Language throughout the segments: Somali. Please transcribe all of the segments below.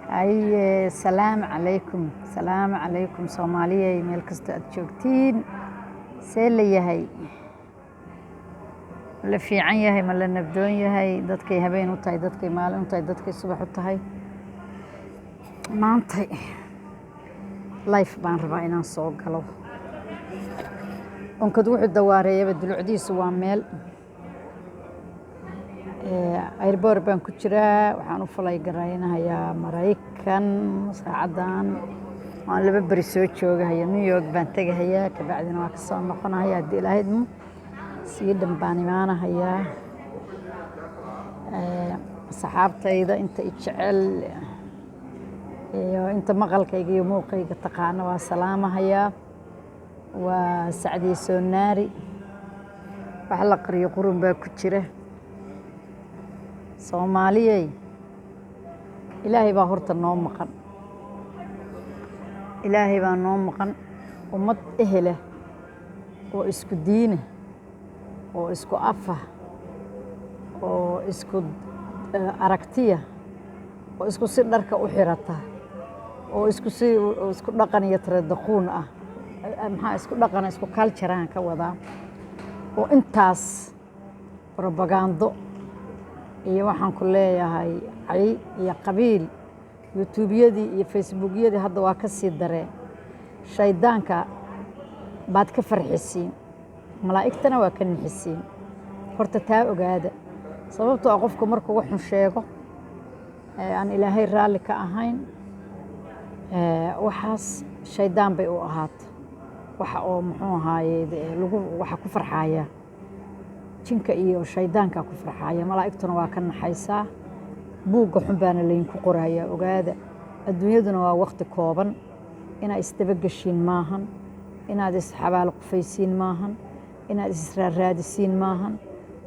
Haye, salaamu calaykum, salaamu calaykum Soomaaliyay, meel kasta aad joogtiin. See la yahay? Ma la fiican yahay? Ma la nabdoon yahay? Dadkay habeen u tahay, dadkay maalin u tahay, dadkay subax u tahay. Maantay live baan rabaa inaan soo galo. Onkad wuxuu dawaareeyaba dulucdiisu waa meel. Airport baan ku jiraa, waxaan u fly garaynahayaa Maraykan saacaddan. Waan 2 beri soo joogahaya, New York baan tegahayaa, kabacdina waa kasoo noqonahaya haddii Ilaahay idmo. Sweden baan imaanahayaa. Asxaabtayda inta i jecel iyo inta maqalkayga iyo muuqayga taqaana waa salaamahayaa. Waa Sacdiye Soonaari. Wax la qariyo qurun baa ku jira. Soomaaliyey, Ilaahay baa horta noo maqan, Ilaahay baa noo maqan. Ummad ehela oo isku diina oo isku afa oo isku aragtiya oo isku si dharka u xirata oo isku si isku dhaqan iyo taradaquun ah, maxaa isku dhaqana, isku culture-aan ka wadaa, oo intaas propaganda iyo waxaan ku leeyahay cay iyo qabiil, YouTubeyadii iyo Facebookyadii hadda waa ka sii dareen. Shaydaanka baad ka farxisiin, malaa'igtana waa ka nixisiin. Horta taa ogaada, sababtoo ah qofku markuu waxun sheego aan Ilaahay raalli ka ahayn, waxaas shaydaan bay u ahaata. Waxa oo muxuu ahaaye lagu waxa ku farxaya jinka iyo shaydaanka ku farxaya, malaa'igtuna waa ka naxaysaa, buugga xun baana laydinku qorayaa. Ogaada, adduunyaduna waa waqti kooban. Inaad isdabageshiin maahan, inaad isxabaalo qufaysiin maahan, inaad israarraadisiin maahan.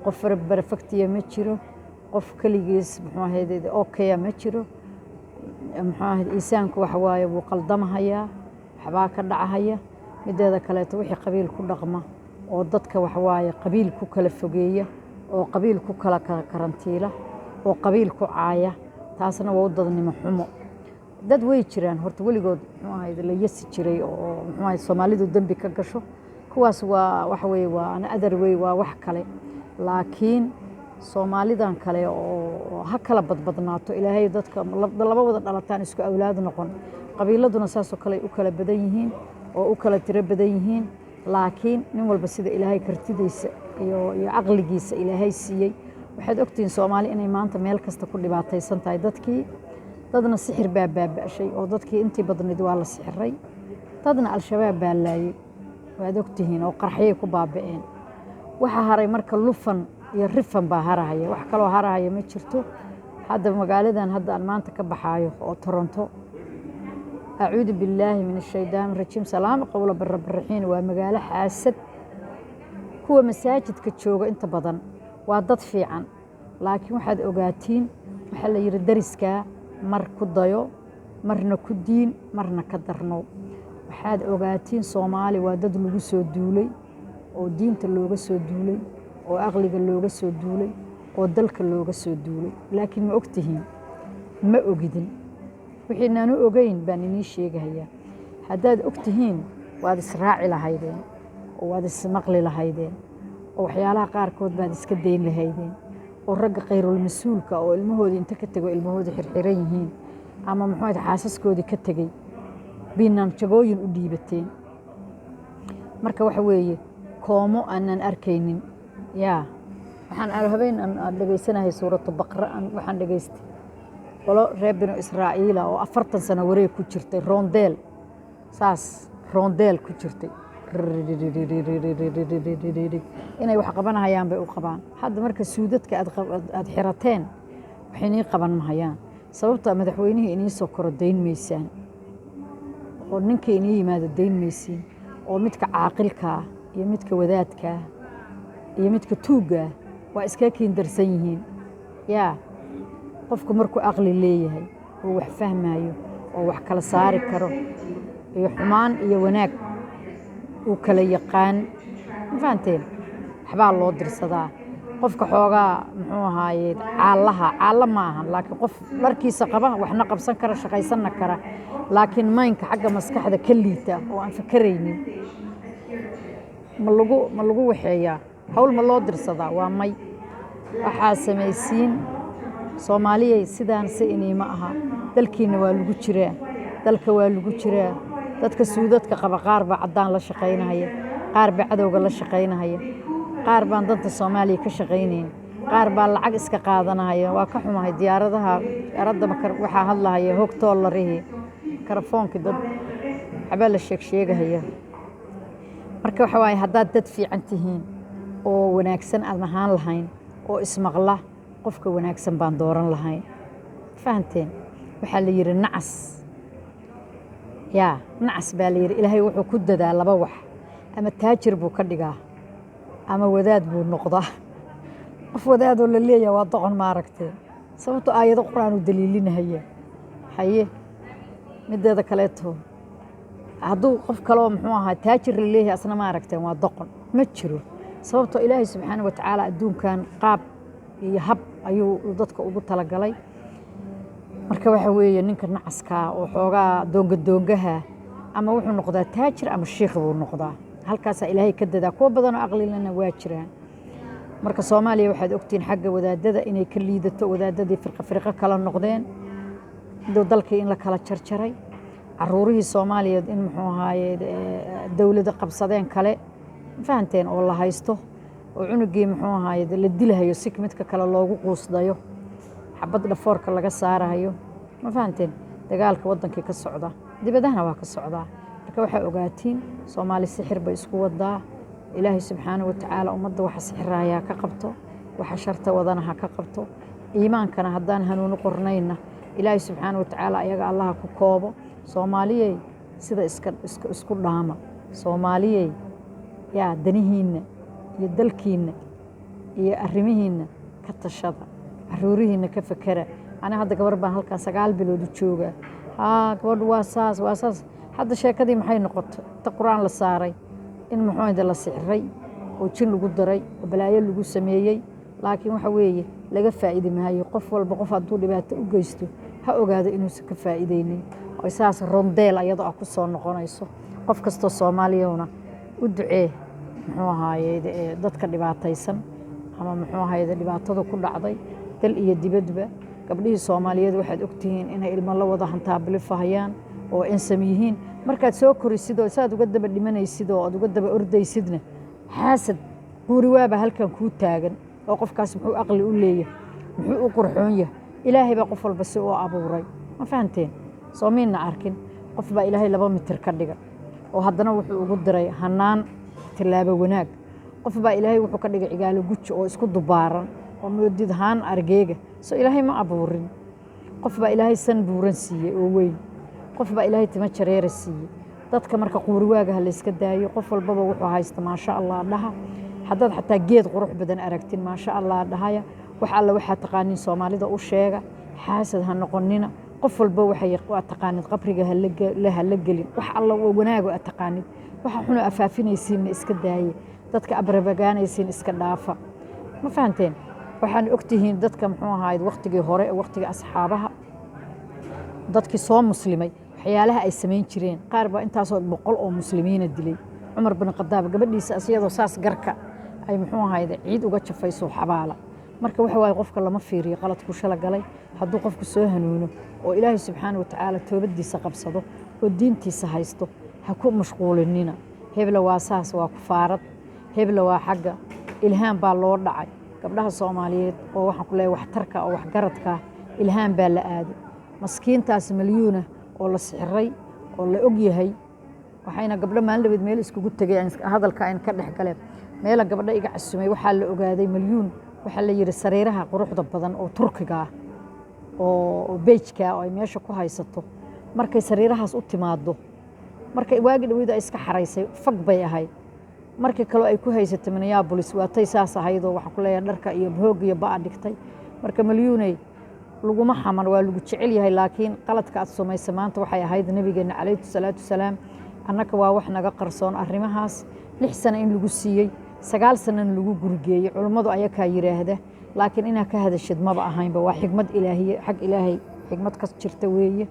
Qof perfect-iya ma jiro, qof keligiis muxuu ahayd okay-a ma jiro. Muxuu ahayd, insaanku waxa waaye wuu qaldamahayaa, waxbaa ka dhacahaya. Mideeda kaleeto, wixii qabiil ku dhaqma oo dadka waxa waaye qabiil ku kala fogeeya oo qabiil ku kala karantiila oo qabiil ku caaya, taasna waa u dadnimo xumo. Dad way jiraan horta weligood muxuu ahayd la yasi jiray oo muxuu ahayd Soomaalidu dembi ka gasho. Kuwaas waa waxa weeye waa another way, waa wax kale. Laakiin Soomaalidan kale oo ha kala badbadnaato, Ilaahay dadka laba wada dhalataan isku awlaad noqon, qabiiladuna saasoo kale ay u kala badan yihiin oo u kala tiro badan yihiin. Laakiin nin walba sida Ilaahay kartidiisa iyo caqligiisa Ilaahay siiyey. Waxaad ogtihiin Soomaali inay maanta meel kasta ku dhibaataysan tahay. Dadkii dadna sixir baa baaba'shay oo dadkii intii badnayd waa la sixiray, dadna Al-Shabaab baa laayey, waad ogtihiin, oo qarxyay ku baaba'een. Waxaa haray marka lufan iyo rifan baa harahaya, wax kaloo harahaya ma jirto. Hadda magaaladan hadda aan maanta ka baxaayo oo Toronto, acuudu billaahi min ashaytaan rajiim, salaamo qowla barabaraxiin, waa magaalo xaasad. Kuwa masaajidka jooga inta badan waa dad fiican, laakiin waxaad ogaatiin waxaa la yidhi dariskaa mar ku dayo, marna ku diin, marna ka darnow. Waxaad ogaatiin Soomaali waa dad lagu soo duulay oo diinta looga soo duulay oo aqliga looga soo duulay oo dalka looga soo duulay. Laakiin ma ogtihiin? Ma ogidin. Wixiinaanu ogeyn baan inii sheegahayaa. Haddaad ogtihiin, waad israaci lahaydeen oo waad ismaqli lahaydeen oo waxyaalaha qaarkood baad iska dayn lahaydeen, oo ragga khayrul mas-uulka oo ilmahoodii inta ka tego ilmahoodii xirxiran yihiin ama muxuu ahayd xaasaskoodii ka tegey binaan jagooyin u dhiibateen. Marka waxa weeye koomo aanan arkaynin. Yaa waxaan habeen aan dhegaysanahay Suuratu Baqra, waxaan dhegaystay qolo reer Binu Israa'iila oo 40 sano wareeg ku jirtay, rondel saas rondel ku jirtay, inay wax qabanahayaan bay u qabaan. Hadda marka suudadka aad xirateen wax inii qaban mahayaan, sababta madaxweynihii inii soo koro dayn maysaan, oo ninka inii yimaado dayn maysiin, oo midka caaqilkaa iyo midka wadaadkaa iyo midka tuuggaa waa iskaga kiindarsan yihiin. Yaa qofku markuu aqli leeyahay oo wax fahmayo oo wax kala saari karo iyo xumaan iyo wanaag uu kala yaqaan, ma fahanteen? Waxbaa loo dirsadaa. Qofka xoogaa muxuu ahaaye caallaha, caalla ma ahan, laakiin qof dharkiisa qaba, waxna qabsan kara, shaqaysanna kara, laakiin maynka xagga maskaxda ka liita oo aan fakaraynin, ma lagu waxeeyaa hawl? Ma loo dirsadaa? Waa may. Waxaa samaysiin Soomaaliyay, sidaan si iniima aha. Dalkiina waa lagu jiraa, dalka waa lagu jiraa. Dadka suudadka qaba qaar baa caddaan la shaqaynahaya, qaar baa cadowga la shaqaynahaya, qaar baan danta Soomaaliya ka shaqaynayn, qaar baa lacag iska qaadanahaya. Waa ka xumahay diyaaradaha, diyaaradda waxaa hadlahaya hogtoolarihii karafoonkii, dad waxbaa la sheeg sheegahaya. Marka waxa waaye, haddaad dad fiican tihiin oo wanaagsan aan ahaan lahayn oo ismaqla, qofka wanaagsan baan dooran lahayn. Fahanteen? Waxaa la yidhi nacas, yaa nacas baa la yidhi, Ilaahay wuxuu ku dadaa laba wax: ama taajir buu ka dhigaa ama wadaad buu noqdaa. Qof wadaadoo la leeyaha waa doqon, maaragtee? Sababto aayado Qur-aan uu daliilinahaya. Haye, mideeda kaleeto, hadduu qof kaloo muxuu ahaa taajir la leeyahay, asna ma aragteen waa doqon? Ma jiro. Sababtoo Ilaahay subxaana wa tacaala adduunkan qaab iyo hab ayuu dadka ugu talagalay. Marka waxa weeye, ninka nacaskaa oo xoogaa doonga doongaha ama wuxuu noqdaa taajir ama shiikh buu noqdaa. Halkaasaa Ilaahay ka dadaa. Kuwo badanoo aqlilana waa jiraan. Marka Soomaaliya waxaad ogtihiin xagga wadaadada inay ka liidato, wadaadadii firqo firqo kala noqdeen, dalkii in la kala jarjaray, caruurihii Soomaaliyeed in muxuu ahaaye dowlada qabsadeen kale, fahanteen, oo la haysto, oo cunugii muxuu ahaaye la dilahayo si midka kale loogu quusdayo, xabad dhafoorka laga saarahayo. Ma fahanteen? Dagaalka wadankii ka socda, dibadahana waa ka socdaa. Marka waxaa ogaatiin, Soomaali sixir bay isku wadaa. Ilaahay subxaana wa tacaala ummadda waxa sixiraaya ka qabto, waxa sharta wadana ha ka qabto. Iimaankana haddaan hanuuni qornayna, Ilaahay subxaana wa tacaala ayaga Allaha ku koobo. Soomaaliyey, sida iska isku dhaama. Soomaaliyey, yaa danihiinna iyo dalkiinna iyo arrimihiinna ka tashada, caruurihiinna ka fekera. Ani hadda gabar baan halkan 9 bilood u joogaa. Haa, gabadhu waa saas, waa saas. Hadda sheekadii maxay noqotay? Inta Qur-aan la saaray in muxuu la sixray oo jin lagu daray oo balaayo lagu sameeyey. Laakiin waxa weeye, laga faa'iidi maayo. Qof walba qof hadduu dhibaato u geysto, ha ogaado inuusan ka faa'iideynin oo saas rondeel ayadoo ah ku soo noqonayso. Qof kastoo Soomaaliyowna u ducee muxuu ahaaye dadka dhibaataysan ama muxuu ahaaye dhibaatada ku dhacday dal iyo dibadba. Gabdhihii Soomaaliyeed waxaad ogtihiin inay ilmo la wada hantaabilifahayaan oo ensam yihiin. Markaad soo korisid oo saad uga daba dhimanaysid oo aad uga daba ordaysidna, xaasad quuriwaaba halkan kuu taagan oo qofkaas muxuu aqli u leeyahay, muxuu u qurxoon yahay? Ilaahay baa qof walba si u abuuray. Ma fahanteen? Soo miinna arkin qof baa Ilaahay 2 mitir ka dhiga oo haddana wuxuu ugu diray hanaan tillaabo wanaag. Qof baa Ilaahay wuxuu ka dhigay cigaalo guji oo isku dubaaran oo moodid haan argeega. Soo Ilaahay ma abuurin? Qof baa Ilaahay san buuran siiyey oo weyn, qof baa Ilaahay tima jareera siiyey. Dadka marka quuriwaaga ha layska daayo. Qof walbaba wuxuu haysta maasha Allah dhaha. Haddaad xataa geed qurux badan aragtin, maasha Allah dhahaya. Wax alla waxaa taqaanin Soomaalida u sheega, xaasad ha noqonina. Qof walba waxay taqaanid qabriga hala gelin. Wax alla wanaago aad taqaanid, waxa xuno afaafinaysiinna iska daaye, dadka abrabagaanaysiin iska dhaafa. Ma fahanteen? Waxaan ogtihiin dadka muxuu ahayd waktigii hore, waktigii asxaabaha, dadkii soo muslimay waxyaalaha ay samayn jireen. Qaar baa intaasoo boqol oo muslimiina dilay. Cumar bin Khadaab gabadhiisa asiyadoo saas garka ay muxuu ahayd ciid uga jafayso xabaala. Marka waxa waaye, qofka lama fiiriyo qaladku shala galay. Hadduu qofku soo hanuuno oo Ilaahay subxaana wa tacaala toobadiisa qabsado oo diintiisa haysto, ha ku mashquulinina hebla waa saas, waa kufaarad, hebla waa xagga ilhaan baa loo dhacay. Gabdhaha Soomaaliyeed oo waxaan ku leeyahay waxtarka oo waxgaradka, ilhaan baa la aaday. Maskiintaas malyuuna oo la sixiray oo la og yahay. Waxayna gabdho maalin dhaweed meel iskugu tegay, hadalka ayn ka dhex galeen, meela gabdho iga casumay. Waxaa la ogaaday malyuun, waxaa la yidhi sariiraha quruxda badan oo Turkiga ah oo beijka oo ay meesha ku haysato, markay sariirahaas u timaado, markay waagi dhaweyda ay iska xaraysay, fag bay ahayd. Markii kaloo ay ku haysatay Minneapolis, waatay saas ahaydoo waxaan ku leeyahay dharka iyo hoog iyo ba'a dhigtay. Marka malyuuney, laguma xaman, waa lagu jecel yahay, laakiin qaladka aad sumaysa maanta waxay ahayd Nabigeena calayhi salaatu wasalaam. Annaka waa wax naga qarsoon arrimahaas. 6 sano in lagu siiyey 9 sanana lagu gurigeeyey. Culummadu ayakaa yidhaahda, laakiin inaa ka hadashid maba ahaynba. Waa xigmad ilaahiye, xag Ilaahay xigmad ka jirta weeye.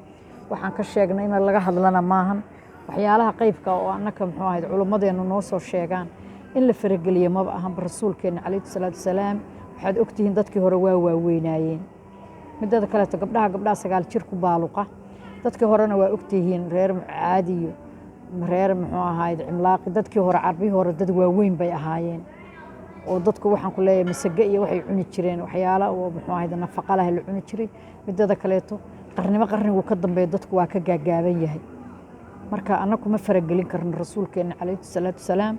Waxaan ka sheegnay in laga hadlana maahan. Waxyaalaha qeybka oo annaka, muxuu ahayd, culummadeennu noo soo sheegaan in la farageliyo maba ahanba. Rasuulkeenna calayhi salaatu wasalaam, waxaad ogtihiin dadkii hore waa waaweynaayeen. Midada kaleeto, gabdhaha 9 jir ku baaluqa, dadkii horena waa ogtihiin, reer Caadiyo, reer, muxuu ahayd, Cimlaaqi, dadkii hore, Carbihii hore, dad waaweyn bay ahaayeen. Oo dadku, waxaan ku leeyahay, masage iyo waxay cuni jireen, waxyaala oo, muxuu ahayd, nafaqa leh la cuni jiray. Midada kaleeto, qarnimo qarnigu ka dambeeya dadku waa ka gaagaaban yahay. Marka annagu ma faragelin karno. Rasuulkeenna calayhi salaatu wasalaam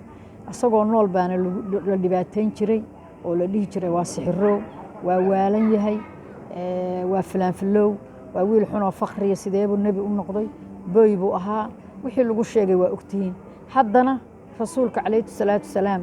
isagoo nool baana la dhibaateyn jiray oo la dhihi jiray waa sixiroow, waa waalan yahay, waa filaanfilow, waa wiil xunoo fakriya, sideebuu nebi u noqday, boy buu ahaa. Wixii lagu sheegay waa ogtihiin. Haddana rasuulka calayhi salaatu wasalaam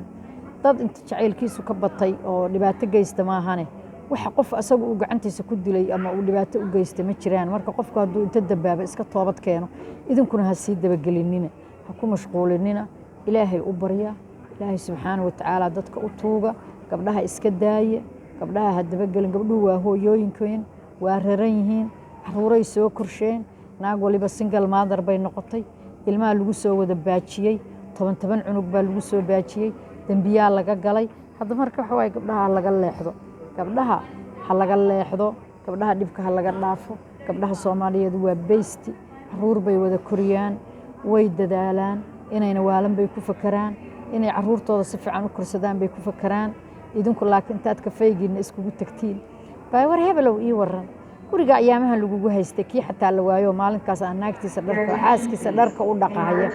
dad inta jacaylkiisu ka batay oo dhibaato geysta maahane, waxa qof asagu uu gacantiisa ku dilay ama uu dhibaato u geysta ma jiraan. Marka qofku hadduu inta dambaaba iska toobad keeno, idinkuna ha sii dabagelinina, ha ku mashquulinina. Ilaahay u barya, Ilaahay subxaana wa tacaala dadka u tuuga. Gabdhaha iska daaya, gabdhaha ha dabagelin. Gabdhuhu waa hooyooyinkeen, waa raran yihiin, caruuray soo korsheen. Naag waliba single mother bay noqotay. Ilmaha lagu soo wada baajiyey, 10 10 cunug baa lagu soo baajiyey, dembiyaa laga galay. Hadda marka waxa waaye, gabdhaha ha laga leexdo, gabdhaha ha laga leexdo, gabdhaha dhibka ha laga dhaafo. Gabdhaha Soomaaliyeed waa beysti, caruur bay wada koriyaan, way dadaalaan, inayna waalan bay ku fakaraan, inay caruurtooda si fiican u korsadaan bay ku fakaraan. Idinku laakiin intaad kafaygiinna iskugu tagtiin baa, "War hebelow, ii waran, guriga ayaamahan lagugu haystay." Kii xataa la waayo maalinkaas aan naagtiisa dharka, xaaskiisa dharka u dhaqahaya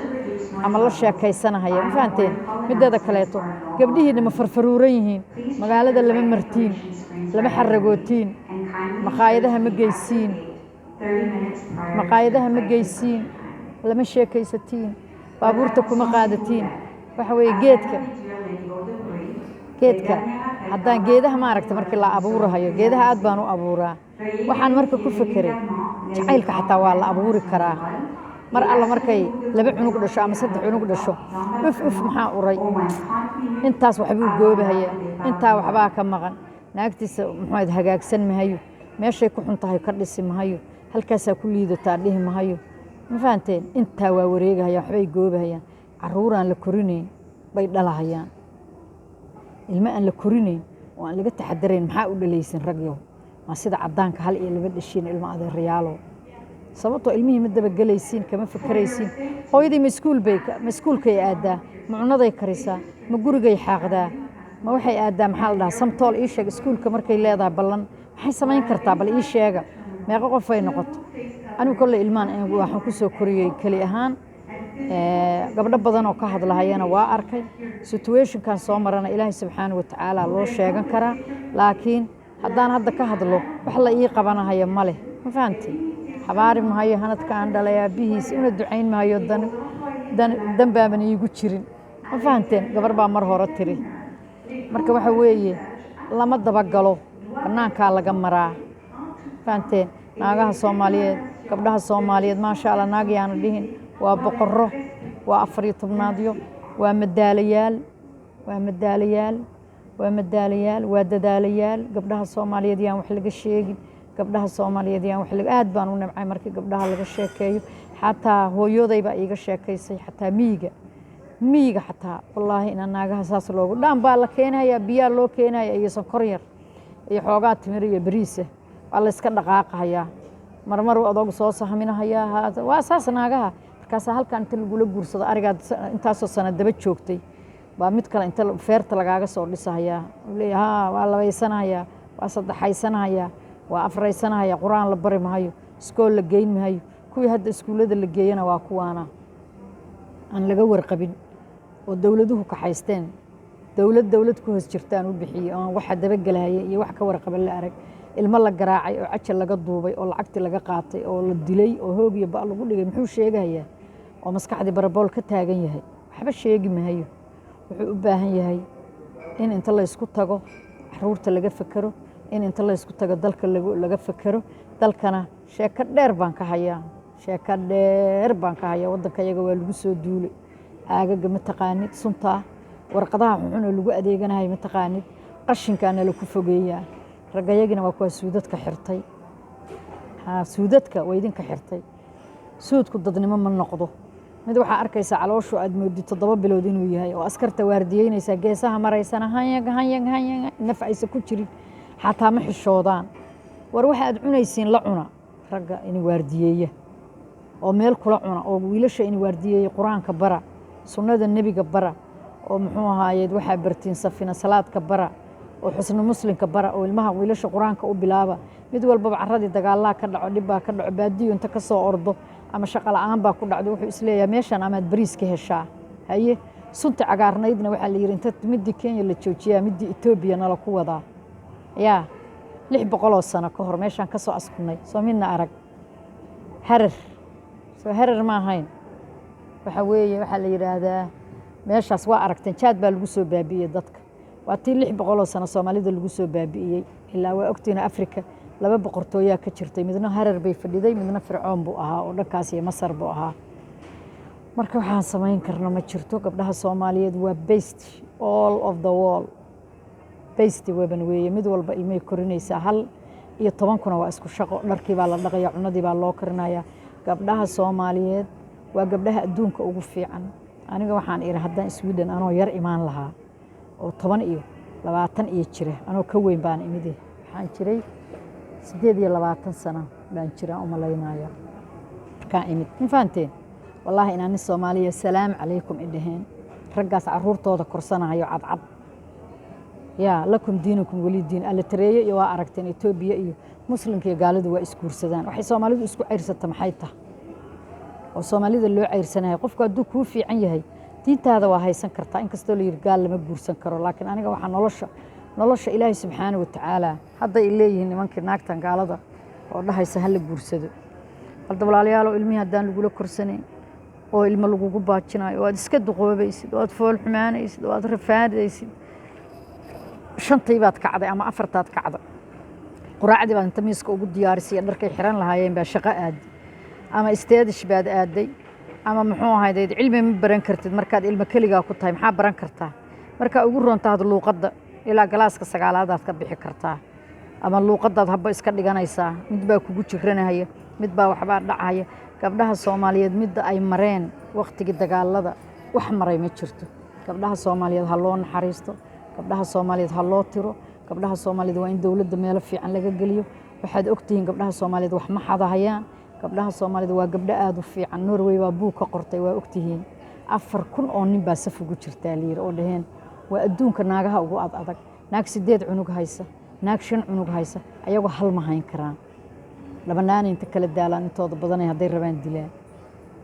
ama la sheekaysanahaya, ma fahanteen? Mideeda kaleeto, gabdhihiinna ma farfaruuran yihiin? Magaalada lama martiin, lama xaragootiin, maqaayadaha ma geysiin, maqaayadaha ma geysiin, lama sheekaysatiin, baabuurta kuma qaadatiin. Waxa weeye, geedka haddaan geedaha, maaragta, markii la abuurahayo, geedaha aad baan u abuuraa. Waxaan marka ku fekeray, jacaylka xataa waa la abuuri karaa. Mar alla markay 2 cunug dhasho ama 3 cunug dhasho, uf uf, maxaa uray? Intaas waxbuu goobahayaa, intaa waxbaa ka maqan. Naagtiisa, muxuu, hagaagsan mahayo, meeshay ku xun tahay ka dhisi mahayo, halkaasaa ku liidataa dhihi mahayo. Ma fahanteen? Intaa waa wareegahayaan, waxbay goobahayaan. Caruuraan la korinayn bay dhalahayaan. Ilmo aan la korinayn oo aan laga taxadarayn maxaa u dhalaysin, ragyow? Waa sida caddaanka hal iyo laba dhashiin, ilmo adeerayaalow. Sababtoo ilmihii ma dabagelaysiin, kama fakeraysiin. Hooyadii ma iskuul bay, ma iskuulkay aadaa, ma cunaday karisaa, ma gurigay xaaqdaa, ma waxay aadaa, maxaa la dhahaa, samtool, ii sheeg. Iskuulka markay leedahay ballan, maxay samayn kartaa? Bal ii sheega, meeqo qofay noqoto? Anigu kolley ilmaan waxaan ku soo koriyey keli ahaan. Gabdho badan oo ka hadlahayana waa arkay. Situationkan soo marana Ilaahay subxaana wa tacaala loo sheegan karaa, laakiin haddaan hadda ka hadlo, wax la ii qabanahaya ma leh. Ma fahanti? Xabaari mahayo hanadka aan dhalay aabbihiis, una ducayn mahayo, dan dan dan iigu jirin. Ma fahanteen? Gabar baa mar hore tiri. Marka waxa weeye, lama dabagalo, bannaankaa laga maraa. Fahanteen? Naagaha Soomaaliyeed, gabdhaha Soomaaliyeed, maasha Allah, naag yaana dhihin, waa boqorro, waa 14aadyo, waa madaalayaal, waa madaalayaal, waa madaalayaal, waa dadaalayaal. Gabdhaha Soomaaliyeed yaan wax laga sheegin. Gabdhaha Soomaaliyeed yaan wax laga. Aad baan u nimcay markii gabdhaha laga sheekeeyo. Xataa hooyaday baa iiga sheekaysay, xataa miyiga, miyiga xataa, wallaahi inaan naagaha saas loogu dhaan baa la keenayaa, biyaa loo keenaya iyo sonkor yar iyo xoogaa timir iyo bariisa, waa la iska dhaqaaqahayaa. Marmar adoog soo sahminahayaa, waa saas naagaha. Markaasaa halkan inta lagula guursado, arigaad intaasoo sano daba joogtay baa mid kale inta feerta lagaaga soo dhisahayaa, leeya ha, waa labaysanahayaa, waa saddexaysanahayaa, waa afraysanahayaa. Qur-aan la bari mahayo, iskool la geyn mahayo. Kuwii hadda iskuullada la geeyana waa kuwaana aan laga warqabin oo dowladuhu kaxaysteen. Dowlad dowlad ku hoos jirtaan u bixiyey oo aan waxa dabagelahaya iyo wax ka warqaban la arag. Ilmo la garaacay oo cajal laga duubay oo lacagtii laga qaatay oo la dilay oo hoog iyo ba lagu dhigay, muxuu sheegayaa? Oo maskaxdii barabool ka taagan yahay, waxba sheegi mahayo. Wuxuu u baahan yahay in inta laysku tago caruurta laga fekero, in inta laysku tago dalka laga fekero. Dalkana sheeko dheer baan ka hayaa, sheeko dheer baan ka hayaa. Waddanka yaga waa lagu soo duulay. Caagaga ma taqaanid suntaa? Warqadaha xunxun oo lagu adeeganayo ma taqaanid. Qashinkaana laku fogeeyaa. Raggayagina waa kuwaa suudadka xirtay. Haa, suudadka waa idinka xirtay. Suudku dadnimo ma noqdo. Mid waxaa arkaysaa calooshu aad moodid 7 bilood inuu yahay, oo askarta waardiyeynaysaa, geesaha maraysana, hanyag hanyag hanyag, naf aysa ku jirin, xataa ma xishoodaan. War, waxa aad cunaysiin la cuna ragga ini waardiyeeya oo meel kula cuna, oo wiilasha ini waardiyeeya Qur-aanka bara, sunnada Nebiga bara, oo muxuu ahaayeed waxaa bartiin safina salaadka bara, oo xusnu Muslimka bara, oo ilmaha wiilasha Qur-aanka u bilaaba. Mid walbaba caradii dagaalaa ka dhaco, dhibbaa ka dhaco, baadiyo inta ka soo ordo ama shaqo la-aan baa ku dhacdo, wuxuu isleeyahay meeshan amaad bariis ka heshaa. Haye, sunta cagaarnaydna waxaa la yidhi inta midii Kenya la joojiyaa, midii Etoobiya nala ku wadaa. Yaa 600 sano ka hor meeshaan ka soo askunay, soo midna arag Harar, soo Harar ma ahayn. Waxa weeye, waxaa la yidhaahdaa meeshaas waa aragteen, jaad baa lagu soo baabi'iyey dadka. Waa tii 600 sano Soomaalida lagu soo baabi'iyey. Ilaa waa ogtiina, Afrika laba boqortooyaa ka jirtay: midna Harar bay fadhiday, midna Fircoon buu ahaa, oo dhankaas iyo Masar buu ahaa. Marka waxaan samayn karno ma jirto. Gabdhaha Soomaaliyeed waa best all of the world, best weban weeye. Mid walba ilmay korinaysaa, hal iyo tobankuna waa isku shaqo. Dharkii baa la dhaqaya, cunadii baa loo karinaya. Gabdhaha Soomaaliyeed waa gabdhaha adduunka ugu fiican. Aniga waxaan iri, haddaan Sweden anoo yar imaan lahaa oo 10 iyo 20 iyo jira, anoo ka weyn baan imide, waxaan jiray 28 sano baan jiraa u malaynaya markaan imid. Ma fahanteen? Wallaahi inaan nin Soomaaliya salaam calaykum i dhaheen. Raggaas caruurtooda korsanayo cadcad, yaa lakum diinukum weli diin alla tareeye. Iyo waa aragteen Etoobiya iyo Muslimka iyo gaaladu waa isguursadaan. Waxay Soomaalidu isku ceyrsata maxay tahay oo Soomaalida loo ceyrsanayo? Qofku hadduu kuu fiican yahay, diintaada waa haysan kartaa, inkastoo la yidhi gaal lama guursan karo. Laakiin aniga waxaa nolosha Ilaahay subxaana wa tacaala hadday leeyihiin nimankii naagtan gaalada oo dhahaysa hala guursado. Hadda walaalayaalow, ilmihii haddaan lagula korsanayn oo ilmo lagugu baajinayo, oo aad iska duqoobaysid, oo aad fool xumaanaysid, oo aad rafaadaysid, shantii baad kacday ama afartaad kacday, quraacdii baad inta miiska ugu diyaarisay iyo dharkay xiran lahaayeen baa shaqo aadi, ama isteedish baad aaday, ama muxuu ahayde, cilmi ma baran kartid. Markaad ilmo keligaa ku tahay, maxaa baran kartaa? Markaa ugu roontaad luuqadda ilaa galaaska sagaalaadaad ka bixi kartaa, ama luuqadaad habba iska dhiganaysaa. Mid baa kugu jiranahaya, mid baa waxbaa dhacaya. Gabdhaha Soomaaliyeed midda ay mareen waktigii dagaalada wax maray ma jirto. Gabdhaha Soomaaliyeed ha loo naxariisto, gabdhaha Soomaaliyeed ha loo tiro, gabdhaha Soomaaliyeed waa in dowladda meelo fiican laga geliyo. Waxaad ogtihiin gabdhaha Soomaaliyeed wax ma xadahayaan. Gabdhaha Soomaaliyeed waa gabdho aada u fiican. Norway baa buug ka qortay, waa ogtihiin. 4000 oo nin baa saf ugu jirtaa layiri, oo dhaheen waa adduunka naagaha ugu ad adag. Naag sideed cunug haysa, naag shan cunug haysa, ayagoo hal ma hayn karaan. Labanaana inta kala daalaan, intooda badanay hadday rabaan dilaan.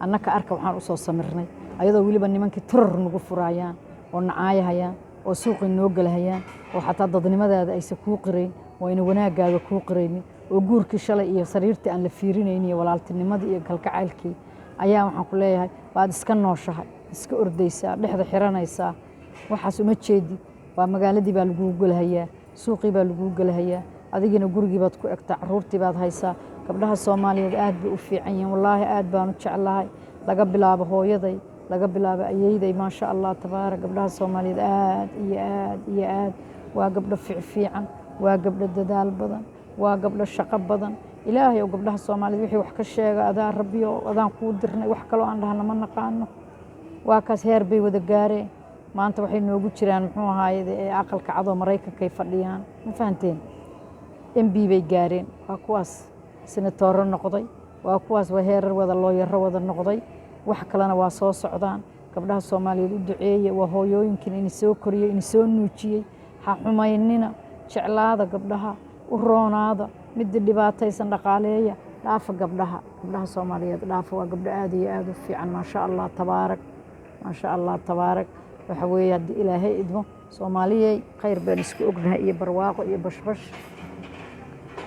Annaka arka waxaan usoo samirnay, ayadoo weliba nimankii turar nagu furaayaan oo nacaayahayaan oo suuqii noo gelahayaan, oo xataa dadnimadaada aysan kuu qirayn, oo ayna wanaaggaaga kuu qiraynin, oo guurkii shalay iyo sariirtii aan la fiirinayn iyo walaaltinimadii iyo kalgacaylkii ayaa, waxaan ku leeyahay, waad iska nooshahay, iska ordaysaa, dhexda xiranaysaa, waxaas uma jeedid. Waa magaaladii baa laguu gelahayaa, suuqii baa laguu gelahayaa, adigina gurigii baad ku egtaa, caruurtii baad haysaa. Gabdhaha Soomaaliyeed aad bay u fiican yihiin, wallaahi aad baan u jeclahay. Laga bilaabo hooyaday, laga bilaabo ayeyday, maasha Allah tabaarak. Gabdhaha Soomaaliyeed aad iyo aad iyo aad waa gabdho fiicfiican, waa gabdho dadaal badan, waa gabdho shaqo badan. Ilaahay oo gabdhaha Soomaaliyeed wixii wax ka sheega adaa Rabbiyo, adaan kuu dirnay. Wax kaloo aan dhahna ma naqaano. Waa kaas, heer bay wada gaareen. Maanta waxay noogu jiraan, muxuu ahaaye, ee Aqalka Cadoo Maraykankay fadhiyaan. Ma fahanteen? MP bay gaareen. Waa kuwaas senatooro noqday, waa kuwaas waa heerar wada looyaro wada noqday. Wax kalena waa soo socdaan. Gabdhaha Soomaaliyeed u duceeye. Waa hooyooyinkin ini soo koriyey, ini soo nuujiyey. Ha xumaynina, jeclaada gabdhaha, u roonaada, midii dhibaataysan dhaqaaleeya. Dhaafa gabdhaha, gabdhaha Soomaaliyeed dhaafa. Waa gabdho aad iyo aad u fiican, maasha Allah tabaarak, maasha Allah tabaarak. Waxa weeye, haddii Ilaahay idmo, Soomaaliyey, khayr baan isku ognahay iyo barwaaqo iyo bashbash.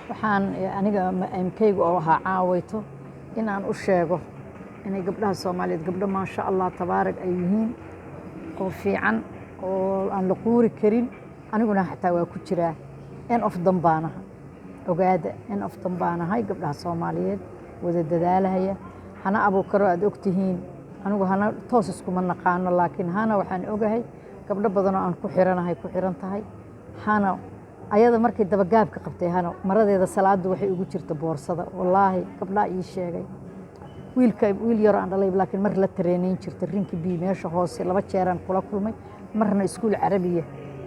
Waxaan aniga mkayga oo ahaa caawayto in aan u sheego inay gabdhaha Soomaaliyeed gabdho maasha Allah tabaarak ay yihiin, oo fiican, oo aan la quuri karin. Aniguna xataa waa ku jiraa, one of them baanaha. Ogaada, one of them baanahay. Gabdhaha Soomaaliyeed wada dadaalahaya. Hana Abuukaro aad ogtihiin, anigu hana toos iskuma naqaano, laakiin hana waxaan ogahay Gabdho badanoo aan ku xiranahay ku xiran tahay. Hana ayada markay dabagaabka qabtay, hana maradeeda salaadu waxay ugu jirta boorsada. Wallaahi gabdhaa ii sheegay, wiilka wiil yaro aan dhalay, laakiin mar la tareenayn jirta rinki bi meesha hoose. 2 jeeraan kula kulmay, marna iskuul Carabiya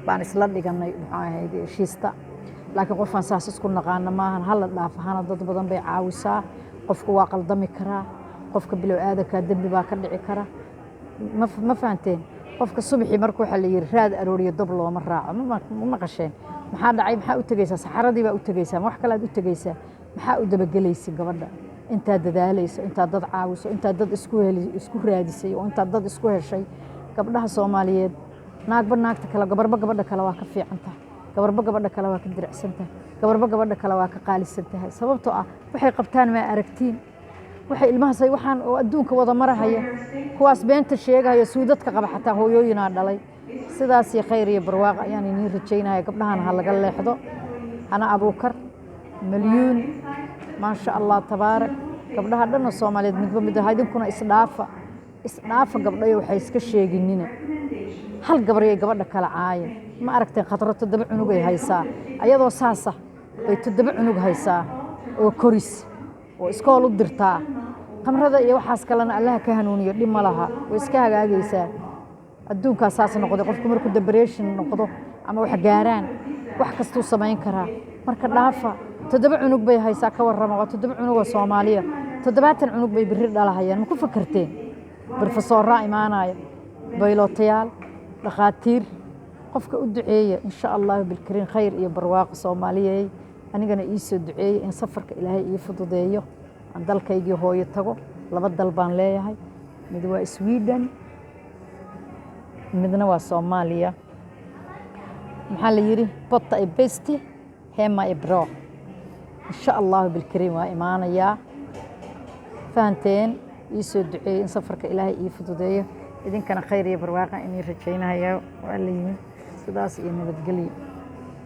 baan isla dhiganay, muxuu ahayd, Shiista, laakiin qofaan saas isku naqaana maahan. Hala dhaafa hana, dad badan bay caawisaa. Qofku waa qaldami karaa, qofka bilow aadankaa dembi baa ka dhici kara. Ma fahanteen? Qofka subaxii marka waxaa la yidhi raad arooriyo dab looma raaco. Ma maqasheen? Maxaa dhacay? Maxaa u tegeysaa? Saxaradii baa u tegeysaa, ma wax kale aad u tegeysaa? Maxaa u dabagelaysa gabadha? Intaad dadaalayso, intaad dad caawiso, intaad dad isku heli isku raadisay oo intaad dad isku heshay. Gabdhaha Soomaaliyeed, naagba naagta kale, gabarba gabadha kale waa ka fiican tahay, gabarba gabadha kale waa ka diricsan tahay, gabarba gabadha kale waa ka qaalisan tahay. Sababtoo ah waxay qabtaan maa aragtiin? Waxay ilmahaas waxaan oo adduunka wada marahaya, kuwaas beenta sheegahaya, suudadka qaba, xataa hooyooyinaa dhalay. Sidaasii khayr iyo barwaaq ayaan iniin rajaynaya. Gabdhahana ha laga leexdo. Hana Abuukar Malyuun, maasha Allah, tabaarak. Gabdhaha dhanna Soomaaliyeed midba mid ah, idinkuna isdhaafa, isdhaafa gabdhayo, waxay iska sheeginina. Hal gabaryay gabadha kala caayin. Ma aragteen Khadro 7 cunugay haysaa? Ayadoo saasa bay 7 cunug haysaa oo koris oo iskool u dirtaa. Khamrada iyo waxaas kalena Allaha ka hanuuniyo, dhib ma laha, way iska hagaagaysaa. Adduunkaa saas noqday. Qofku markuu depression noqdo ama wax gaaraan, wax kastuu samayn karaa. Marka dhaafa. 7 cunug bay haysaa, ka warrama. Waa 7 cunug oo Soomaaliya. 70 cunug bay biri dhalahayaan. Ma ku fakarteen? Brofesoorraa imaanaya, baylootayaal, dhakhaatiir. Qofka u duceeya, insha Allahu bilkariin, khayr iyo barwaaqo. Soomaaliyey, anigana ii soo duceeya in safarka Ilaahay ii fududeeyo, aan dalkaygii hooyo tago. 2 dal baan leeyahay, mid waa Sweden, midna waa Soomaaliya. Maxaa la yidhi? Borta är bäst, hemma är bra. Insha Allahu bilkariim waa imaanayaa. Fahanteen? Ii soo duceeyey in safarka Ilaahay ii fududeeyo. Idinkana khayr iyo barwaaqa inii rajaynaya. Waa la yimid. Sidaas iyo nabadgelyo.